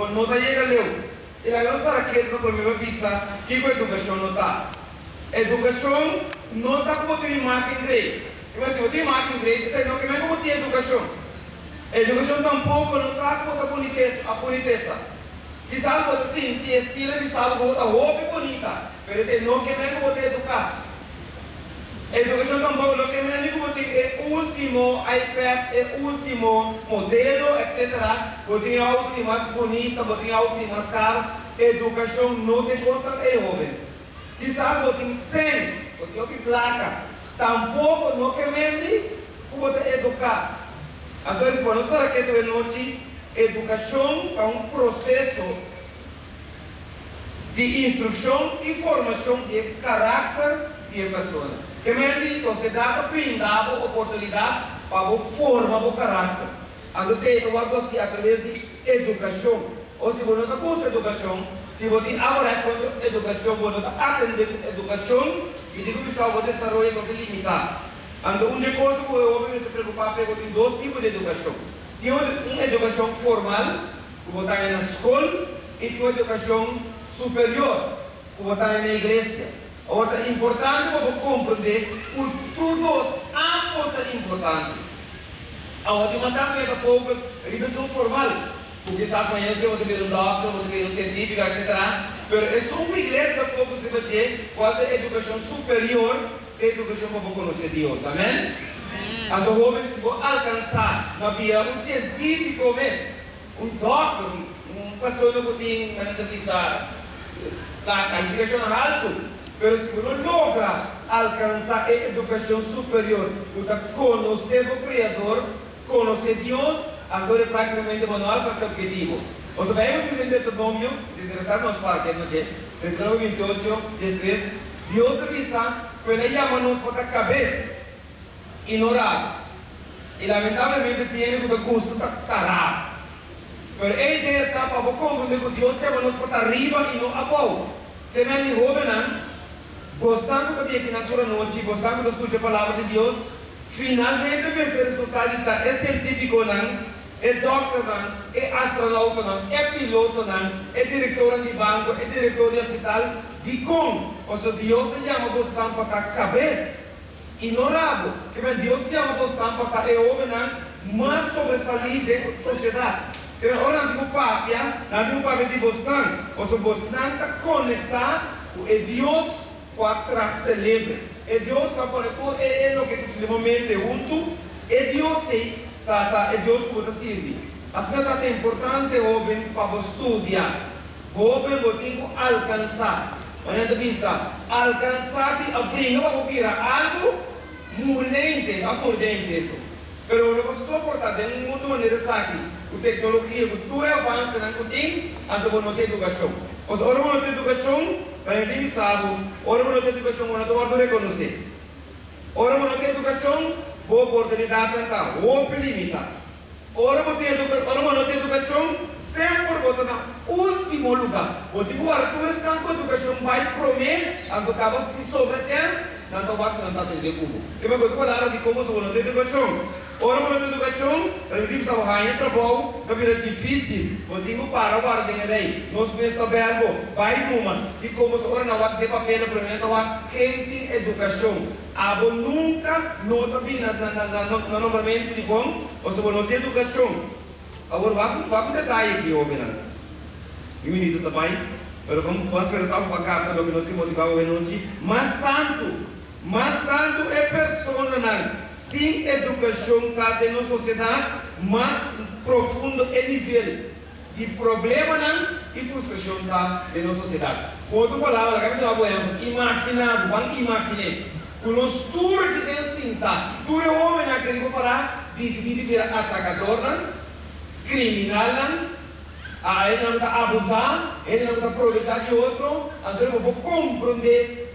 Bo no ta yega leu. I laga nos para ketu pa promé pa bisa kiko edukashon no ta. Edukashon no ta ku bo tin un imágen great. Kibera si bo tin imágen great esei no ke men ku bo tin edukashon. Edukashon tampoko no ta ku bo ta bunitesa, a bunitesa. Kisas bo ta sinti e spil a bisa bo ku bo ta hopi bunita, pero esei no ke men ku bo ta eduká. Edukashon tampoko no ke men di ku bo tin e último iPad, e último modelo, etc. Bo tin e outo di mas bunita, bo tin e outo di mas karo. Edukashon no ta e kosnan ei, hóben. Kisas bo tin sèn, bo tin hopi plaka, tampoko no ke men di ku bo ta eduká. Anto riba nos para ketu e nochi, edukashon ta un proseso. Di instrukshon i formashon di e karakter di e persona. Ke men di sosiedat ta brinda bo oportunidat pa bo forma bo karakter. Anto esei ta wòrdu hasi atraves di edukashon. O si bo no ta gusta edukashon, si bo tin aborès kontra edukashon, bo no ta atendé ku edukashon, mi tin ku bisa bo desaroyo ta hopi limitá. Anto un dje kos ku e hopi mester preokupá p'e bo tin dos tipo di edukashon. Tin un edukashon formal. Ku bo ta haña na skol i ku edukashon superior ku bo ta haña na iglesia. Awor ta importante pa bo komprendé ku tur dos, ámbos ta importante. Awor tin mas tantu ku ta focus riba esun formal, ku kisas mañana bo ta bira un dòkter, bo ta bira un sientífiko, etsetera. Pero esun ku iglesia ta focus riba dje, kual ta edukashon superior, ta edukashon pa bo konosé Dios. Amèn? Anto hóben, si bo alkansá na bira un sientífiko mes, Un dòkter, un persona ku tin, nan ta bisa, la kalifikashon haltu, pero si bo no logra alkansá e edukashon superior ku ta konosé bo Kreador, konosé Dios, anto e práktikamente bo no alkansá e ophetivo. Pasobra Beibel ta bisa den Deuteronomio, ta interesá nos parti anochi, Deuteronomio 28, 13, Dios ta bisa ku el a yama nos pa ta kabes. I no raba. I lamentablemente tin hende ku ta gusta ta ta raba. Pero e idea ta pa bo komprende ku Dios yama nos pa ta riba i no abou. Te men di hóbennan, bosnan ku ta bia kinan tur anochi, bosnan ku ta skucha palabra di Dios, finalmente mester resultá di ta e sientífikonan, e dòkternan, e astronautonan, e pilotonan, e direktornan di banko, e direktor di hospital. Dikon? Pasobra Dios a yama bosnan pa ta kabes. I no rabo, kimen Dios yama bosnan pa ta e hobennan mas sobresalí den sosiedat. Kimen ora nan tin ku papia, nan tin ku papia di bosnan, pasobra bosnan ta konektá ku e Dios ku a traha selebre, e Dios ku a pone tur e e loke ta susedé momente huntu, e Dios ei ta ta e Dios ku bo ta sirbi. Asina ta ta importante, hoben, pa bo studia. Hoben bo tin ku alkansá. Manera ta bisa, alkansá di a bringa pa bo bira algu, muri den intento, a muri den intento. Pero bo no por soportá den un mundu manera esaki, ku teknologia, ku tur e avansenan ku tin, anto bo no tin edukashon. Pasobra ora bo no tin edukashon, manera tin bisa bo, ora bo no tin edukashon bo no ta wòrdu rekonosé. Ora bo no tin edukashon, bo oportunidatnan ta hopi limitá. Ora bo tin educa, ora bo no tin educacion, semper bo ta na ultimo luga. Bo tin cu wara tur esnan cu educacion bay prome, anto caba si sobra chens, nan ta wak si nan ta atende cu bo. Ke men bo ta palabra di como si bo no tin educacion. Ora bo no tin educacion, rindi bisa bo haña trabou ta bira dificil. Bo tin cu para wara den e rey. Nos mes ta bel bo, bay numa. Di como si ora nan wak den papel, prome nan ta wak ken tin educacion. Abo nunka no ta bini na na nombramentu di bon, pasobra bo no tin edukashon. Awor wak wak un detaye aki, hobennan. Mi minuto ta bai, pero ban ban spera tòg pa kapta loke nos ke motivá awe nochi. Mas tantu, mas tantu e personanan sin edukashon ta den nos sosiedat, mas profundo e nivel. Di problemanan i frustrashon ta den nos sosiedat. Ku otro palabra, laga mi duna bo ehèmpel, Imaginá bo, ban imaginé, ku nos tur aki den sintá, tur e hóbennan aki riba pará disidí di bira atrakadornan, kriminalnan, a hendenan ku ta abusá, hendenan ku ta probechá di otro, anto bo por komprondé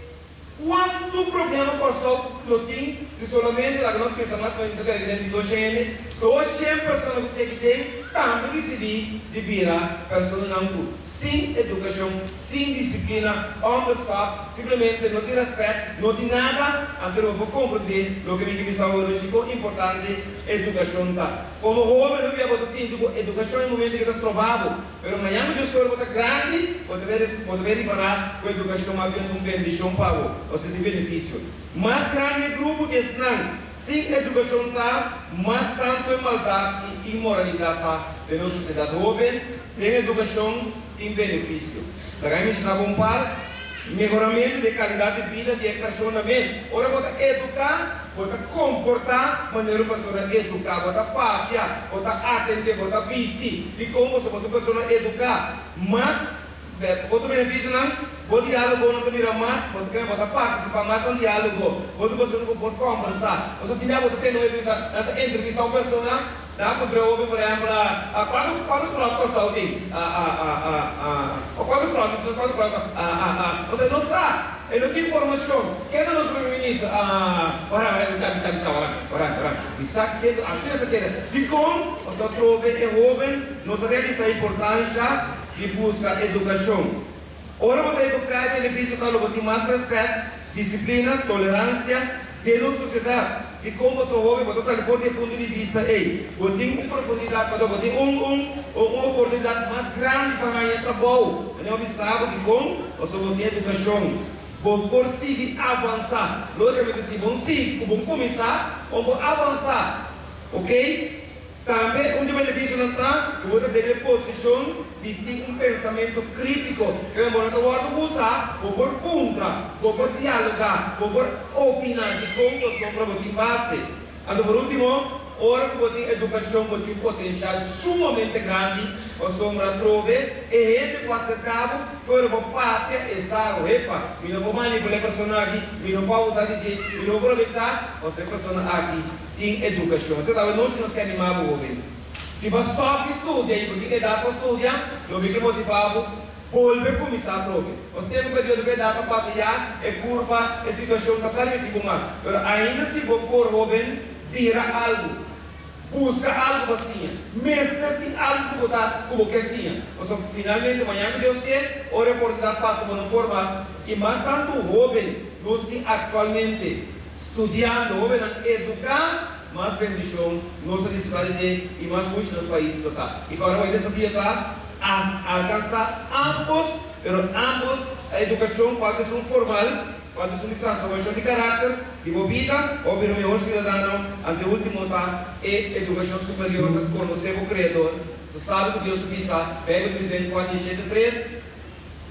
Kuantu problema Kòrsou lo tin si solamente laga nos pensa mas pa ta kere den di dos hende? 200 persona ku tin aki den tambe disidí di bira personanan ku sin edukashon, sin disiplina, onbeskòp, simplemente no tin rèspèt, no tin nada, anto lo bo por komprendé loke mi ke bisa awor ochi kon importante edukashon ta. Komo hóben hopi bia bo ta sinti ku edukashon e momento ke ta stroba bo, pero mañan ku Dios kore bo ta grandi, bo ta bo ta bai ripará ku edukashon mas bien ta un bendishon pa bo, osea di benefisio. Mas grandi e grupo di esnan sin edukashon ta, mas tantu e maldat i inmoralidat ta den nos sosiedat. Hóben, den edukashon tin benefisio. Laga mi menshoná bo un par, Mehoramentu di e kalidat di bida di e persona mes. Ora bo ta eduká, bo ta komportá manera un persona eduká. Bo ta papia, bo ta atendé, bo ta bisti. Dikon boso bo ta un persona eduká? Mas otro benefisionan, bo diálogonan ta bira mas, bo ta kere bo ta partisipá mas na un diálogo. Bo ta un persona ku por kòmbersá. Pasobra tin bia bo ta tende un entrevista, nan ta entrevistá un persona. Nan puntra e hopi, por ehempel, a Cuanto cuanto klok Kòrsou tin? A a a a a o cuanto klok nos cuanto klok a a a Osea no sa, e no tin informashon. Ken ta nos primer minister? A Ora ora mi sa mi sa mi sa ora ora ora mi sa ken ta asina ta keda. Dikon? Pasobra atrobe e hoben no ta realisá importansha di buska edukashon. Ora bo ta eduká e benefisio ta lo bo tin mas rèspèt, disiplina, toleransia den nos sosiedat. Dikon boso hopi bo ta sali for di e punto di bista ei? Bo tin un profundidat, pasobra bo tin un un un oportunidat mas grandi pa haña trabou. Manera bo bisa bo dikon? Pasobra bo tin edukashon. Bo por sigui avansá. Lógikamente si bo sigui ku bo kuminsá, bo por avansá. Okey? Tambe un di benefisionan ta ku bo ta den e posishon di tin un pensamentu krítiko. Kende bo no ta wòrdu usá, bo por puntra, bo por dialogá, bo por opiná dikon pasobra bo tin base. Anto por último, ora ku bo tin edukashon bo tin potenshal sumamente grandi pasobra atrobe e hende ku a serká bo fuera bo papia e sa o hepa, mi no por manipulá e persona aki, mi no por abusá di dje, mi no por probechá pasobra e persona aki. Tin edukashon. Esei ta awe nochi nos ke animá bo hoben. Si bo a stòp di studia i bo tin edat pa studia, lo mi ke motivá bo bolbe kuminsá atrobe. Nos tempu perdió riba edat a pasa ya, e kurpa, e situashon ta permití bo mas. Pero ainda si bo por hoben, bira algu. Buska algu pa siña. Mester tin algu ku bo ta ku bo ke siña. Pasobra finalmente mañan ku Dios ke, ora e oportunidat pasa bo no por mas. I mas tantu hoben nos tin aktualmente. Studiando, hobennan eduká, mas bendishon nos ta disfrutá di dje i mas bushi nos pais lo ta. I kòrda bo e desafio ta a alkansá ámbos, pero ámbos a edukashon kual ta esun formal, kual ta esun di transformashon di karakter di bo bida pa bo bira un mehor siudadano, ante último ta e edukashon superior ta konosé bo Kreador. So sabi ku Dios a bisa, Beibel ta bisa den Juan diesshete tres,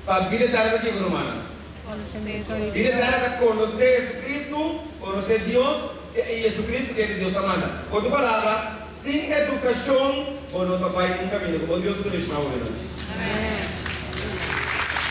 Sa bida eterno ta kiko, rumannan? Bida eterno ta konosé Jesucristo, konosé Dios i Jesucristo kende Dios a manda. Ku otro palabra, sin edukashon bo no ta bai un kaminda ku bo Dios bendishoná bo e nochi.